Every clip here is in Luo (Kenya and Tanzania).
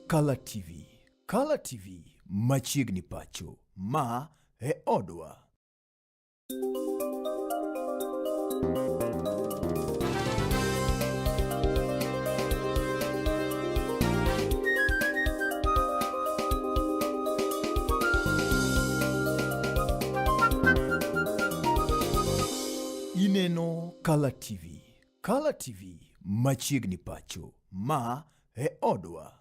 Kala TV. Kala TV machiegni pacho. Ma e odwa. Ineno Kala TV. Kala TV machiegni pacho. Ma e odwa.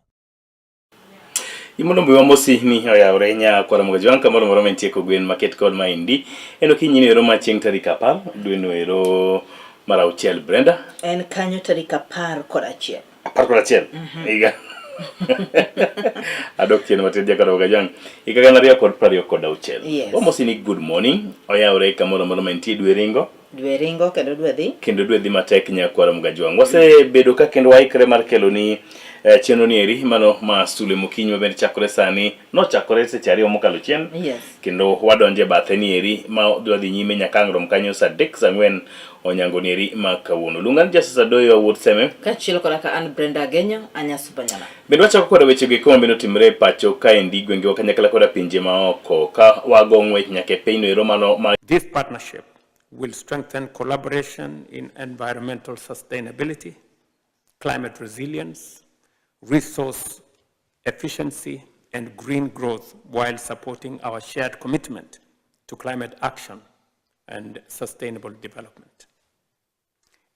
Imondo mbuyi wamosi ni oyawre nya kwara moga jwang' kamoro moro mantie kogwen maket kod maendi en okinyi no ero ma chieng' tarik 10 dwe no ero mar auchiel Brenda En kanyo tarik 11. 11 higa adok chien matin jakora moga jwang' higa 2026. Wamosi ni good morning oyawre kamoro moro mantie dwe ringo Dwe ringo kendo dwe dhi. Kendo dwe dhi matek nyakwara Mgajwang'. Wasebedo ka kendo waikre mar kelo ni eh, chenro ni eri mano ma sule mokinyi ma bende chakore sani nochakore seche ariyo mokalo chien. Yes. Kendo wadonje e bathe ni eri ma dwa dhi nyime nyaka ang' rom kanyo saa adek saa ang'wen onyango ni eri ma kawuono. Luonga ni Justice Adoyo wuod Seme. Kaachiel koda ka an Brenda Agenyo, anya Subanyala. Bende wachako koda weche go eko mabende otimre e pacho kaendi gwengewa kanyakla koda pinje maoko ka wago ng'wech nyaka e pinyno ero mano ma This partnership will strengthen collaboration in environmental sustainability, climate resilience, resource efficiency, and green growth while supporting our shared commitment to climate action and sustainable development.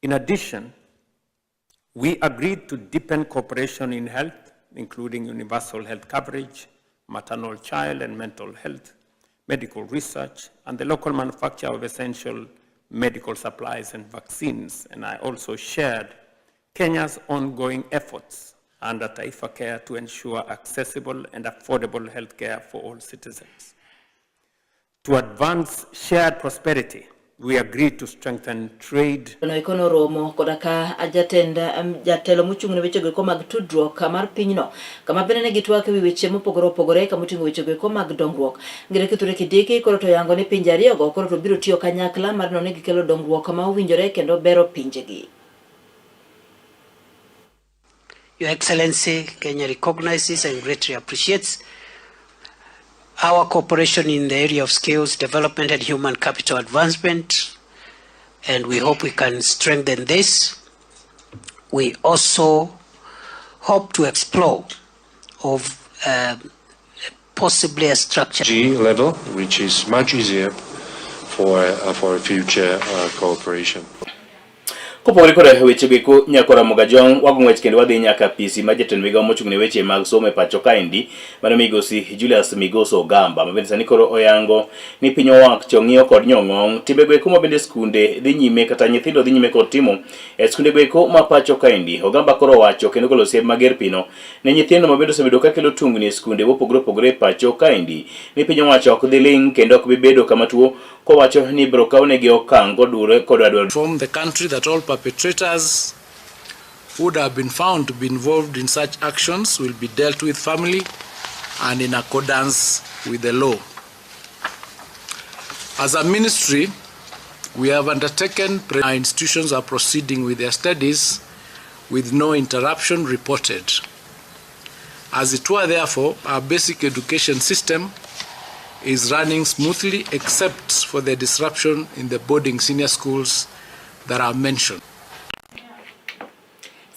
In addition, we agreed to deepen cooperation in health, including universal health coverage, maternal, child, and mental health, medical research, and the local manufacture of essential medical supplies and vaccines. And I also shared Kenya's ongoing efforts under Taifa Care to ensure accessible and affordable healthcare for all citizens. To advance shared prosperity, we agreed to strengthen trade. No eko noromo koda ka jatend jatelo mochung' ne wechego eko mag tudruok mar pinyno kama bende ne gitwak ewi weche mopogore opogore kama oting'o wechego eko mag dongruok. Ngire Kithure Kindiki koro to yango ni pinje ariyogo koro to biro tiyo kanyakla mar neno ni gikelo dongruok ma owinjore kendo bero pinjegi. Your Excellency, Kenya recognizes and greatly appreciates our cooperation in the area of skills development and human capital advancement, and we hope we can strengthen this. We also hope to explore of possibly a structure. G level, which is much easier for future cooperation. Kopogore kod weche go eko nyakora Mogajong wago ng'wech kendo wadhi nyaka apisi mar jatend migawo mochung' ne weche mag somo e pacho kaendi mano migosi Julius Migoso Ogamba ma bende sani koro oyango ni piny owacho ng'iyo kod nyong'ong' timbe go eko ma bende skunde dhi nyime kata nyithindo dhi nyime kod timo e skunde go eko ma pacho kaendi. Ogamba koro owacho kendo golo siem mager pino ne nyithindo ma bende osebedo ka kelo tungni e skunde mopogore opogore e pacho kaendi ni piny owacho ok dhi ling' kendo ok bi bedo kama tuo kowacho ni ibiro kawnegi okang' kodure kod dwaro Inform the country that all perpetrators who would have been found to be involved in such actions will be dealt with firmly and in accordance with the law. As a ministry, we have undertaken, our institutions are proceeding with their studies with no interruption reported. As it were, therefore, our basic education system is running smoothly except for the disruption in the boarding senior schools that are mentioned.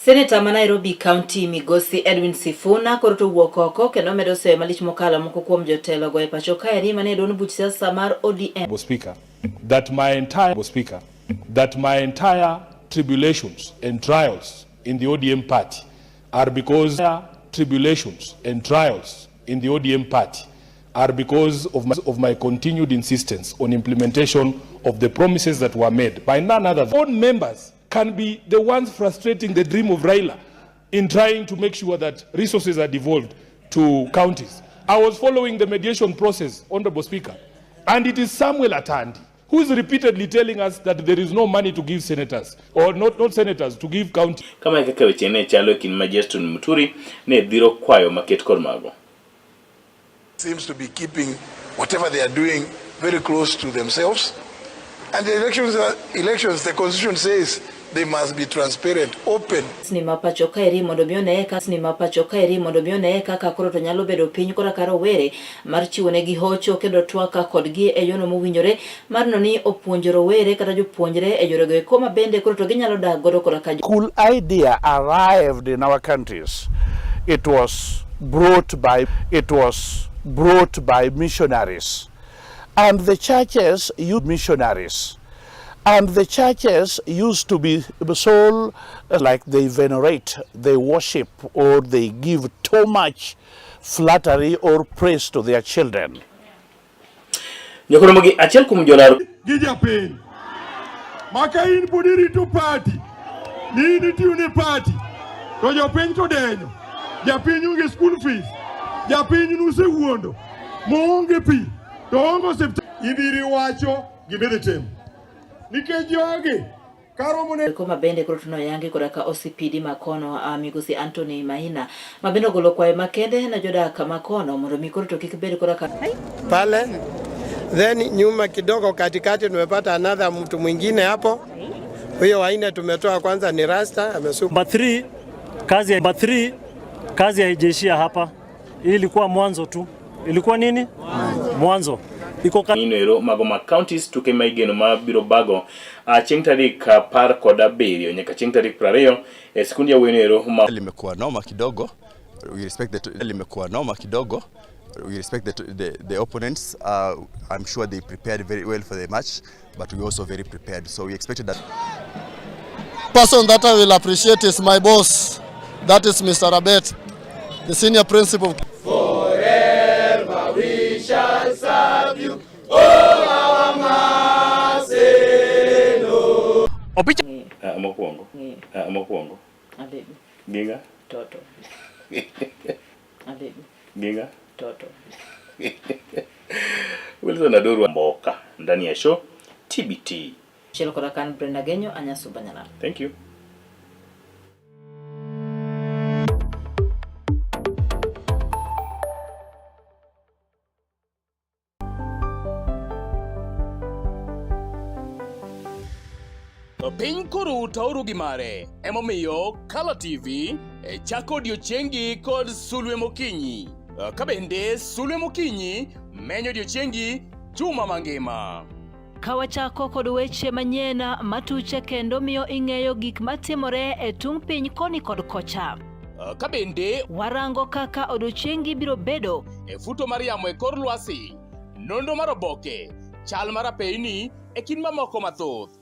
Seneta ma Nairobi County Migosi Edwin Sifuna koro to wuok oko kendo medo seyo malich mokalo moko kuom jotelo go e pacho kaeri mane duond buch siasa mar ODM. Speaker, that my entire Speaker, that my entire tribulations and trials in the ODM party are because tribulations and trials in the ODM party are because of my continued insistence on implementation of the promises that were made by none other than own members can be the ones frustrating the dream of Raila in trying to make sure that resources are devolved to counties. I was following the mediation process, Honorable Speaker, and it is Samuel Atandi who is repeatedly telling us that there is no money to give senators, or not senators, to give county. Kama e kaka weche ne chalo e kind ma Justin Muturi ne dhiro kwayo maket kod mago. Seems to be keeping whatever they are doing very close to themselves. And the elections, the Constitution says They must be transparent, open. Ni ma pacho kaeri mondo mi oneye ka ni ma pacho kaeri mondo mi oneye kaka koro to nyalo bedo piny kora ka rowere mar chiwo negi hocho kendo twak kodgi e yono mowinjore mar no ni opuonjo rowere kata jopuonjre e yorego eko ma bende koro to ginyalo dak godo kora ka Cool idea arrived in our countries. It was brought by it was brought by missionaries. And the churches used missionaries. And the churches used to be so like they venerate, they worship, or they give too much flattery or praise to their children. Nyakoromogi achiel kuom jolar gi japiny maka in pod irito party ni in itiyo ne party to jopiny to denyo japiny onge school fees japiny nusewuondo moonge pi to onge osiptal ibiro iwacho gima idhi timo nikech jogi karomo ne Koma bende koro to noyangi koda ka OCPD makono migosi Anthony Maina ma bende ogolo kwayo makende ne jodak makono mondo mi koro to kik bed koda ka pale, then nyuma kidogo katikati tumepata another mtu mwingine hapo. Huyo wanne tumetoa kwanza ni rasta amesuka. Number 3, kazi ya number 3, kazi haijaishia hapa. Hii ilikuwa mwanzo tu. Ilikuwa nini? Mwanzo. Iko ka inoero mago mag counties tuke ma igeno ma biro bago chieng' tarik 17 nyaka chieng' tarik 20 e sikund yawuoyi ero ma limekuwa noma kidogo. We respect the limekuwa noma kidogo. We respect the opponents. I'm sure they prepared very well for the match, but we also very prepared. So we expected that. Person that I will appreciate is my boss, that is Mr. Rabet, the senior principal. Forever we shall serve you, oh our Maseno. Opicha mokwongo mokwongo Abebi ginga toto Abebi ginga toto Wilson Adoro Mboka ndani ya show TBT. Chiel koda kan Brenda Genyo Anyasuba Nyanam. Thank you. Piny koro utauru gi mare, emomiyo Color TV e chako odiechiengi kod sulwe mokinyi. Ka bende sulwe mokinyi menyo odiechiengi juma mangima. Ka wachako kod weche manyien matuche kendo miyo ing'eyo gik matimore e tung' piny koni kod kocha. Ka bende warango kaka odiechiengi biro bedo e futo mar yamo e kor lwasi, nonro mar oboke, chal mar apeyni e kind mamoko mathoth.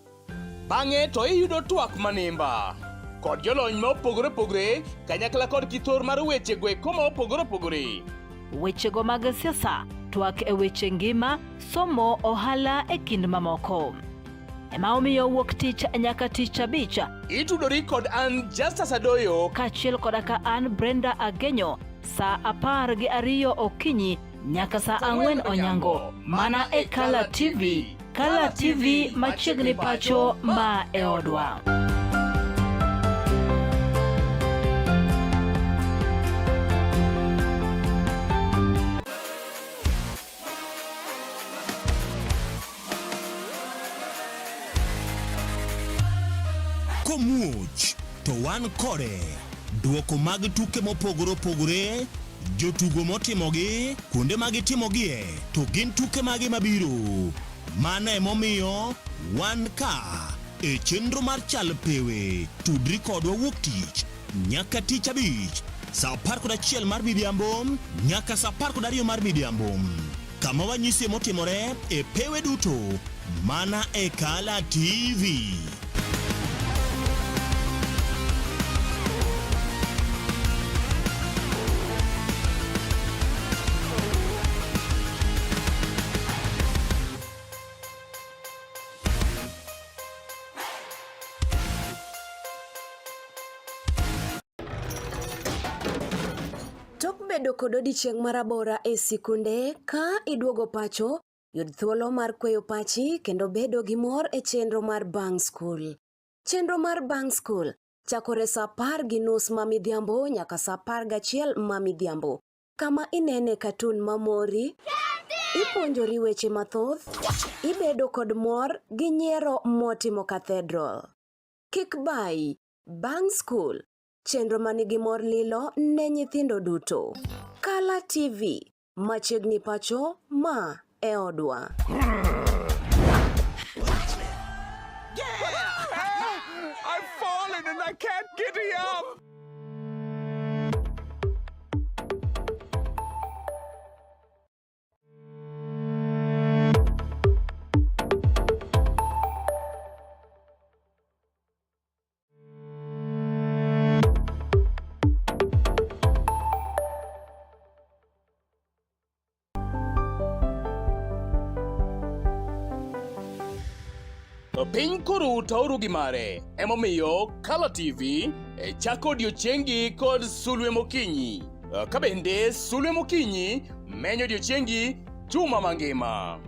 Bang'e to iyudo twak manimba kod jolony ma opogore opogore kanyakla kod kithor mar weche go eko ma opogore opogore. Wechego mag siasa, twak e weche ngima, somo, ohala e kind mamoko. Ema omiyo wuok tich nyaka tich abich. Itudori kod an Justus Adoyo kaachiel koda ka an Brenda Agenyo saa 12 okinyi nyaka saa 4 onyango mana e Kala TV. Kala TV machiegni pacho ma e odwa. Komuoch to wan kode. Duoko mag tuke mopogore opogore, jotugo motimogi, kuonde ma gitimogie, to gin tuke mage mabiro. Mano emomiyo wan ka e chenro mar Chal Pewe. Tudri kodwa wuok tich nyaka tich abich saa 11 mar midhiambo nyaka saa 12 mar midhiambo, kama wanyisie motimore e pewe duto mana e Kala TV. Tok bedo kod odiechieng' marabora e sikunde, ka iduogo pacho, yud thuolo mar kweyo pachi kendo bedo gi mor e chenro mar bang' skul. Chenro mar bang' skul chakore saa 10:30 ma midhiambo nyaka saa 11 ma midhiambo, kama inene katun mamori, ipuonjori weche mathoth, ibedo kod mor gi nyiero motimo cathedral. Kik bayi, bang' skul, chenro manigi mor lilo ne nyithindo duto. Kala TV, machiegni pacho, ma e odwa. I've fallen and I can't get up. Piny koru to oru gi mare. Emomiyo Kala TV e chako odiechiengi kod sulwe mokinyi. Ka bende sulwe mokinyi menyo odiechiengi juma mangima.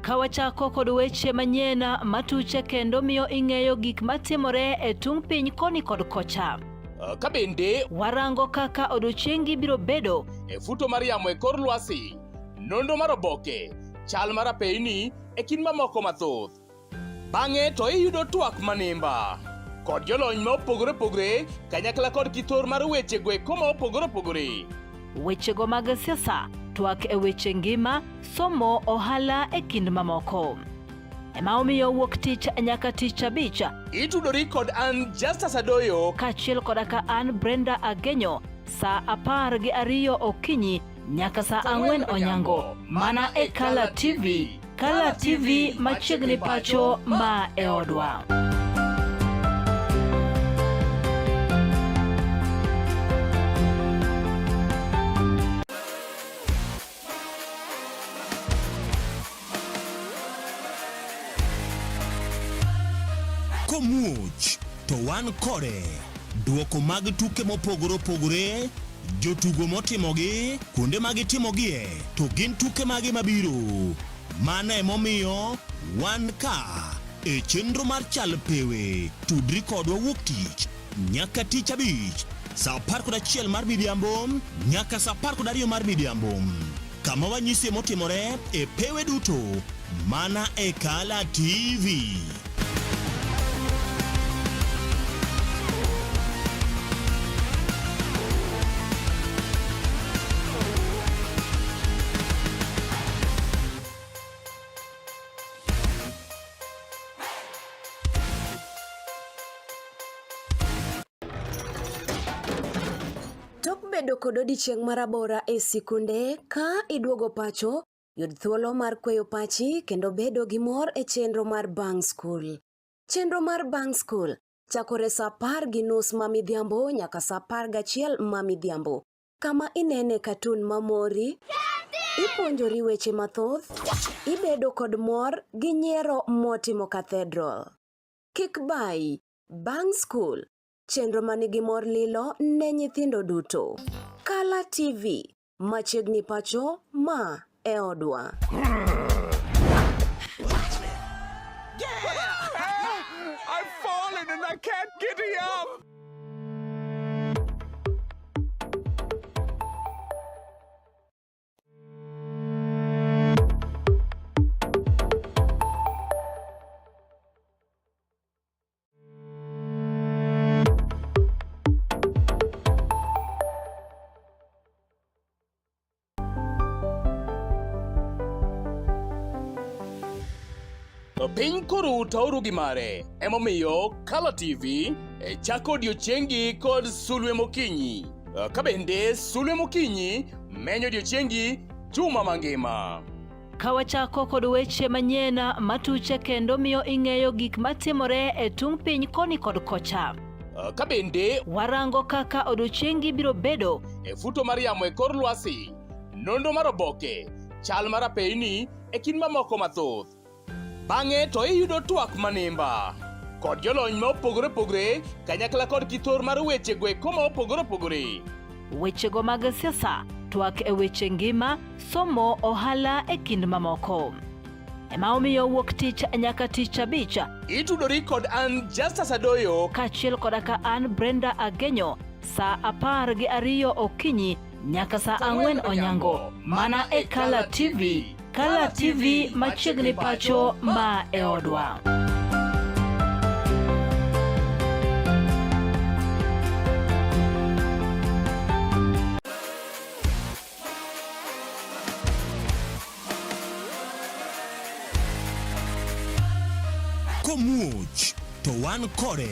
Ka wachako kod weche manyien matuche kendo miyo ing'eyo gik matimore e tung' piny koni kod kocha. Ka bende warango kaka odiechiengi biro bedo e futo mar yamo e kor lwasi, nonro mar oboke, chal mar apeyni e kind mamoko mathoth. Bang'e to iyudo twak manimba kod jolony ma opogore opogore kanyakla kod kithor mar weche go eko ma opogore opogore. Wechego mag siasa, twak e weche ngima, somo, ohala e kind mamoko. Ema omiyo wuok tich nyaka tich abich. Itudori kod an Justus Adoyo kaachiel koda ka an Brenda Agenyo saa 12 okinyi nyaka saa 4 onyango mana e Kala TV. Kala TV machiegni pacho ma e odwa. Komuoch to wan kode. Duoko mag tuke mopogore opogore, jotugo motimogi, kuonde ma gitimogie, to gin tuke mage mabiro. Mano emomiyo wan ka e chenro mar Chal Pewe. Tudri kodwa wuok tich nyaka tich abich saa 11 mar midhiambo nyaka saa 12 mar midhiambo kama wanyisie motimore e pewe duto mana e Kala TV. Tok bedo kod odiechieng' marabora e sikunde, ka iduogo pacho, yud thuolo mar kweyo pachi kendo bedo gi mor e chenro mar bang' skul. Chenro mar bang' skul chakore saa 10:30 ma midhiambo nyaka saa 11 ma midhiambo, kama inene katun mamori, ipuonjori weche mathoth, ibedo kod mor gi nyiero motimo cathedral. Kik bayi, bang' skul, chenro manigi mor lilo ne nyithindo duto. Kala TV, machiegni pacho, ma e odwa. I've fallen and I can't get up. Piny koru to oru gi mare. Emomiyo Kala TV e chako odiechiengi kod sulwe mokinyi. Ka bende sulwe mokinyi menyo odiechiengi juma mangima. Ka wachako kod weche manyien matuche kendo miyo ing'eyo gik matimore e tung' piny koni kod kocha. Ka bende warango kaka odiechiengi biro bedo e futo mar yamo e kor lwasi, nonro mar oboke, chal mar apeyni e kind mamoko mathoth. Bang'e to iyudo twak manimba kod jolony ma opogore opogore kanyakla kod kithor mar weche go eko ma opogore opogore. Wechego mag siasa, twak e weche ngima, somo, ohala e kind mamoko. Ema omiyo wuok tich nyaka tich abich. Itudori kod an Justus Adoyo kaachiel koda ka an Brenda Agenyo saa 12 okinyi nyaka saa 4 onyango mana e Kala TV. Kala TV machiegni pacho ma e odwa. Komuoch to wan kode.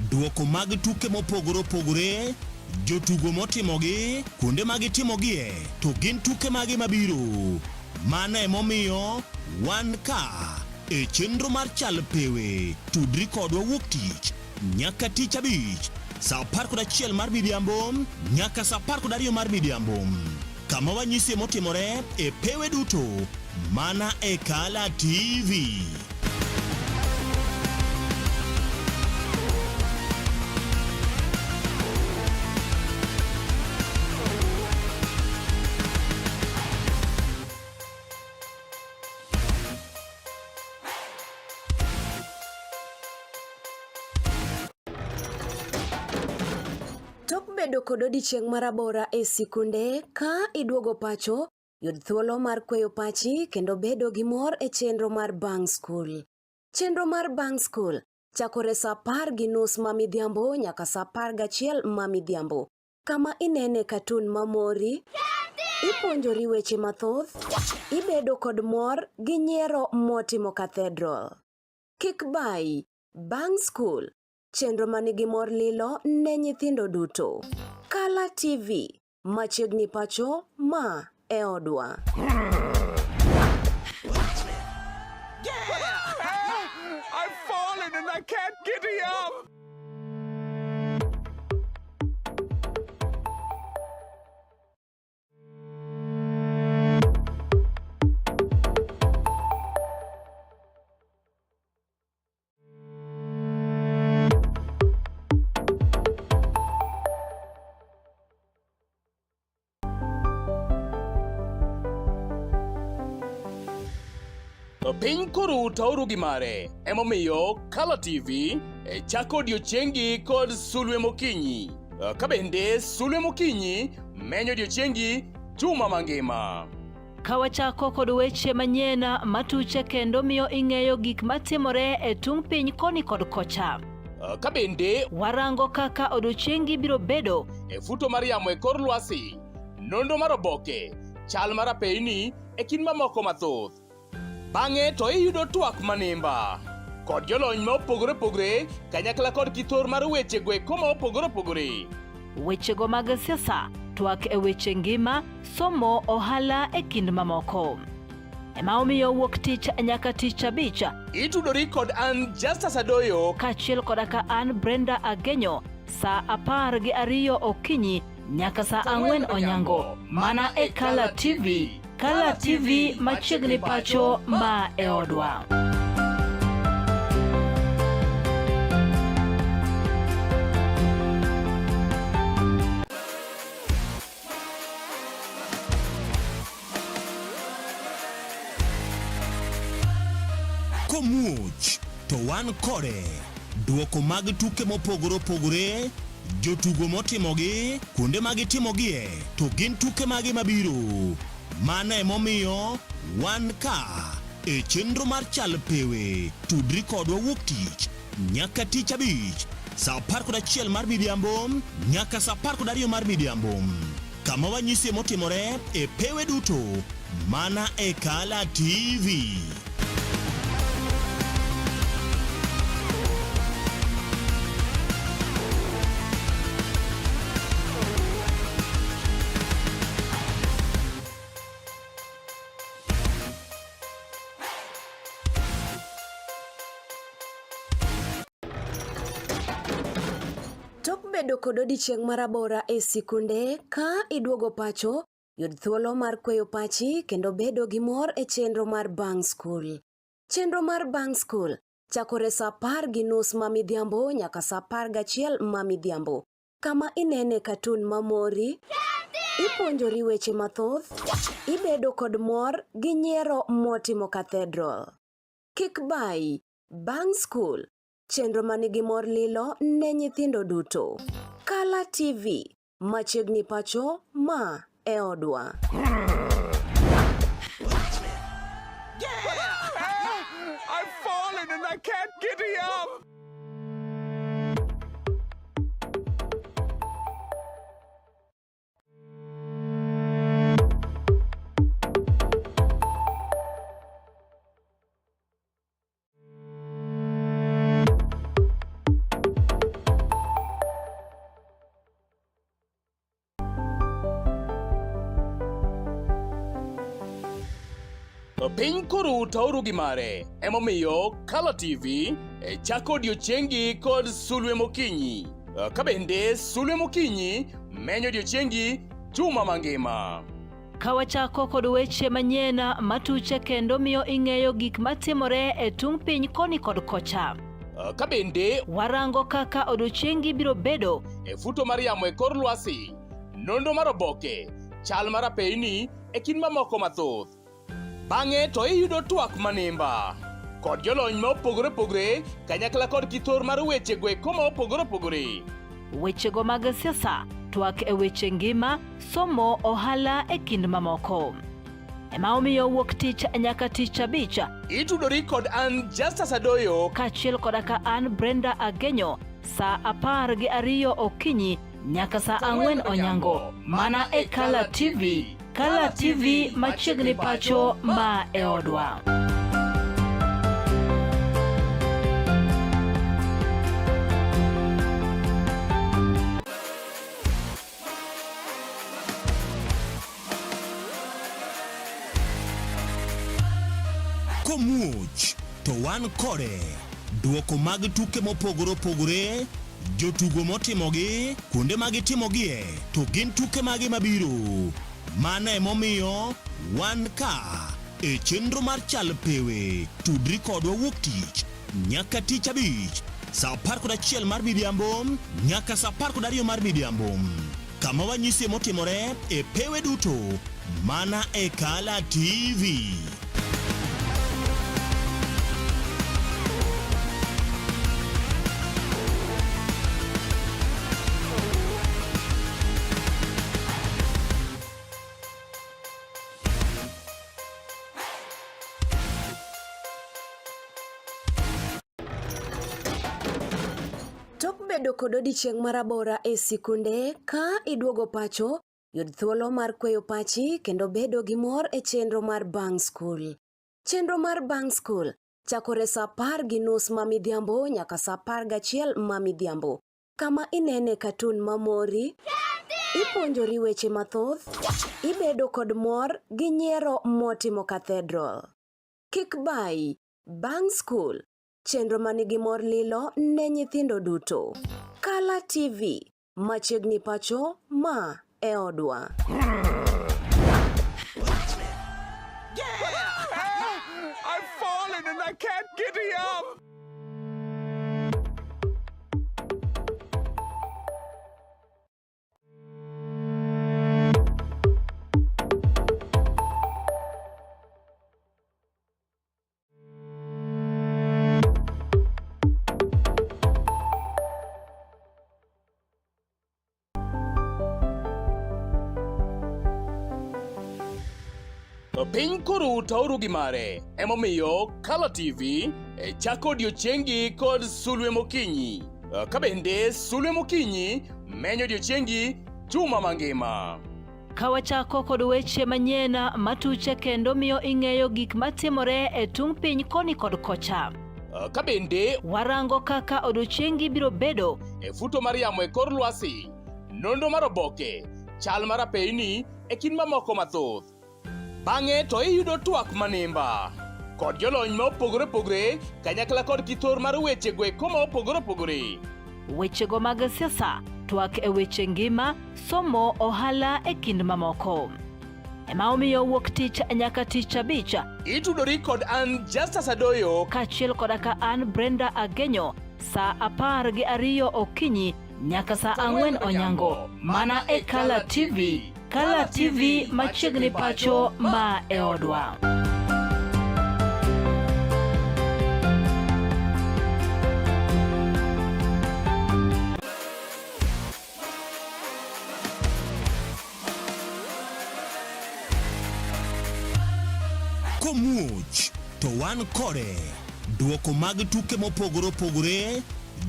Duoko mag tuke mopogore opogore, jotugo motimogi, kuonde ma gitimogie, to gin tuke mage mabiro. Mano emomiyo wan ka e chenro mar Chal Pewe. Tudri kodwa wuok tich nyaka tich abich saa 11 mar midhiambo nyaka saa 12 mar midhiambo kama wanyisie motimore e pewe duto mana e Kala TV. Tok bedo kod odiechieng' marabora e sikunde, ka iduogo pacho, yud thuolo mar kweyo pachi kendo bedo gi mor e chenro mar bang' skul. Chenro mar bang' skul chakore sa 10:30 ma midhiambo nyaka sa 11 ma midhiambo, kama inene katun mamori, ipuonjori weche mathoth, ibedo kod mor gi nyiero motimo cathedral. Kik bayi, bang' skul, chenro manigi mor lilo ne nyithindo duto. Kala TV, machiegni pacho, ma e odwa. I've fallen and I can't get up. Piny koru tauru gi mare, emomiyo Kala TV e chako odiechiengi kod sulwe mokinyi. Ka bende sulwe mokinyi menyo odiechiengi juma mangima. Ka wachako kod weche manyien matuche kendo miyo ing'eyo gik matimore e tung' piny koni kod kocha. Ka bende warango kaka odiechiengi biro bedo e futo mar yamo e kor lwasi, nonro mar oboke, chal mar apeyni e kind mamoko mathoth. Bang'e to iyudo twak manimba kod jolony ma opogore opogore kanyakla kod kithor mar weche go eko ma opogore opogore. Wechego mag siasa, twak e weche ngima, somo, ohala e kind mamoko. Ema omiyo wuok tich nyaka tich abich. Itudori kod an Justus Adoyo kaachiel koda ka an Brenda Agenyo saa 12 okinyi nyaka saa 4 onyango mana e Kala TV. Kala TV machiegni pacho ma e odwa. Komuoch to wan kode. Duoko mag tuke mopogore opogore, jotugo motimogi, kuonde ma gitimogie, to gin tuke mage mabiro. Mano emomiyo wan ka e chenro mar Chal Pewe. Tudri kodwa wuok tich nyaka tich abich saa 11 mar midhiambo nyaka saa 12 mar midhiambo kama wanyisie motimore e pewe duto mana e Kala TV. Tok bedo kod odiechieng' marabora e sikunde, ka iduogo pacho, yud thuolo mar kweyo pachi kendo bedo gi mor e chenro mar bang' skul. Chenro mar bang' skul chakore sa 10:30 ma midhiambo nyaka sa 11 ma midhiambo, kama inene katun mamori, ipuonjori weche mathoth, ibedo kod mor gi nyiero motimo cathedral. Kik bayi, bang' skul, chenro manigi mor lilo ne nyithindo duto. Kala TV, machiegni pacho, ma e odwa. I've fallen and I can't get up. Piny koru taoru gi mare. Emomiyo Kala TV e chako odiechiengi kod sulwe mokinyi. Ka bende sulwe mokinyi menyo odiechiengi juma mangima. Ka wachako kod weche manyien matuche kendo miyo ing'eyo gik matimore e tung' piny koni kod kocha. Ka bende warango kaka odiechiengi biro bedo e futo mar yamo e kor lwasi, nonro mar oboke, chal mar apeyni e kind mamoko mathoth. Bang'e to iyudo twak manimba kod jolony ma opogore opogore kanyakla kod kithor mar weche go eko ma opogore opogore. Wechego mag siasa, twak e weche ngima, somo, ohala e kind mamoko. Ema omiyo wuok tich nyaka tich abich. Itudori kod an Justus Adoyo kaachiel koda ka an Brenda Agenyo saa 12 okinyi nyaka saa 4 onyango mana e Kala TV. Kala TV machiegni pacho ma e odwa. Komuoch to wan kode. Duoko mag tuke mopogore opogore, jotugo motimogi, kuonde ma gitimogie, to gin tuke mage mabiro. Mano emomiyo wan ka e chenro mar Chal Pewe. Tudri kodwa wuok tich nyaka tich abich saa 11 mar midhiambo nyaka saa 12 mar midhiambo kama wanyisie motimore e pewe duto mana e Kala TV. Tok bedo kod odiechieng' marabora e sikunde, ka iduogo pacho, yud thuolo mar kweyo pachi kendo bedo gi mor e chenro mar bang' skul. Chenro mar bang' skul chakore saa 10:30 ma midhiambo nyaka saa 11 ma midhiambo, kama inene katun mamori, ipuonjori weche mathoth, ibedo kod mor gi nyiero motimo cathedral. Kik bayi, bang' skul, chenro ma nigi mor lilo ne nyithindo duto. Kala TV, machiegni pacho, ma e odwa. I've fallen and I can't get up. Piny koro taoru gi mare. Emomiyo Kala TV e chako odiechiengi kod sulwe mokinyi. Ka bende sulwe mokinyi menyo odiechiengi juma mangima. Ka wachako kod weche manyien matuche kendo miyo ing'eyo gik matimore e tung' piny koni kod kocha. Ka bende warango kaka odiechiengi biro bedo e futo mar yamo e kor lwasi, nonro mar oboke, chal mar apeyni e kind mamoko mathoth. Bang'e to iyudo twak manimba kod jolony ma opogore opogore kanyakla kod kithor mar weche go eko ma opogore opogore. Wechego mag siasa, twak e weche ngima, somo, ohala e kind mamoko. Ema omiyo wuok tich nyaka tich abich. Itudori kod an Justus Adoyo kaachiel koda ka an Brenda Agenyo saa 12 okinyi nyaka saa 4 onyango mana e Kala TV. Kala TV machiegni pacho ma e odwa. Komuoch to wan kode. Duoko mag tuke mopogore opogore,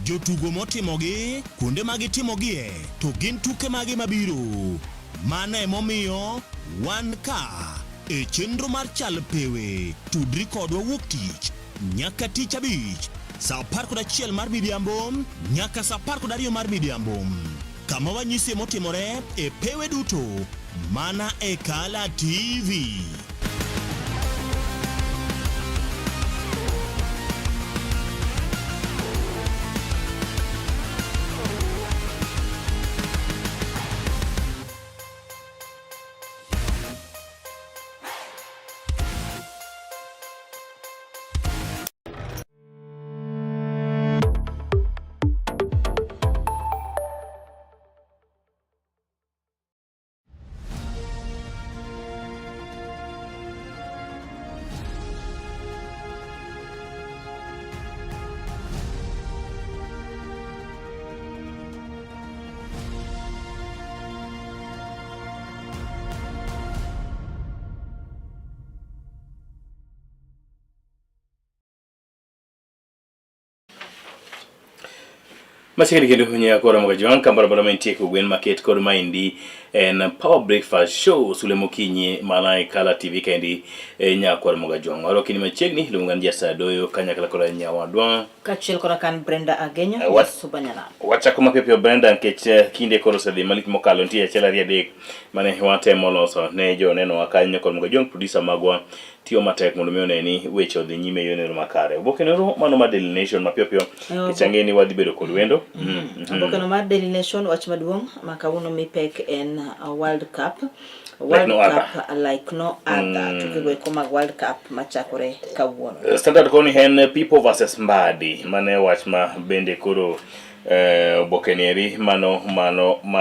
jotugo motimogi, kuonde ma gitimogie, to gin tuke mage mabiro. Mano emomiyo wan ka e chenro mar Chal Pewe. Tudri kodwa wuok tich nyaka tich abich saa 11 mar midhiambo nyaka saa 12 mar midhiambo kama wanyisie motimore e pewe duto mana e Kala TV. Machiegni kendo hunya kora moga jwang' kamoro amora mantie kogwen maket kod maendi en Power Breakfast Show sule mokinyi mana e Kala TV kaendi e nyakwar moga jwang'. Warwakini machiegni iluonga ni Jasadoyo kanyakla koda nyawadwa Kaachiel koda kan Brenda Agenyo, Eh, wat- Subanyana. Wachako mapiyo piyo Brenda nikech eh, kinde koro osedhi malich mokalo nitie achiel ariyo adek mane watemo loso ne jonenowa kanyo kod moga jwang' producer magwa tiyo matek mondo mi one ni weche odhi nyime e yorno makare. Oboke noro mano mar Daily Nation mapiyo piyo nikech ang'e ni wadhi bedo kod wendo. Mm, mhm. Oboke no mar Daily Nation wach maduong' ma kawuono mi pek en uh, World Cup. Like World no other. Cup like no other. Tukego eko mag World Cup machakore kawuono. Eh, Standard koni en People versus Mbadi mane wach ma bende koro eh, oboke ni eri mano mano ma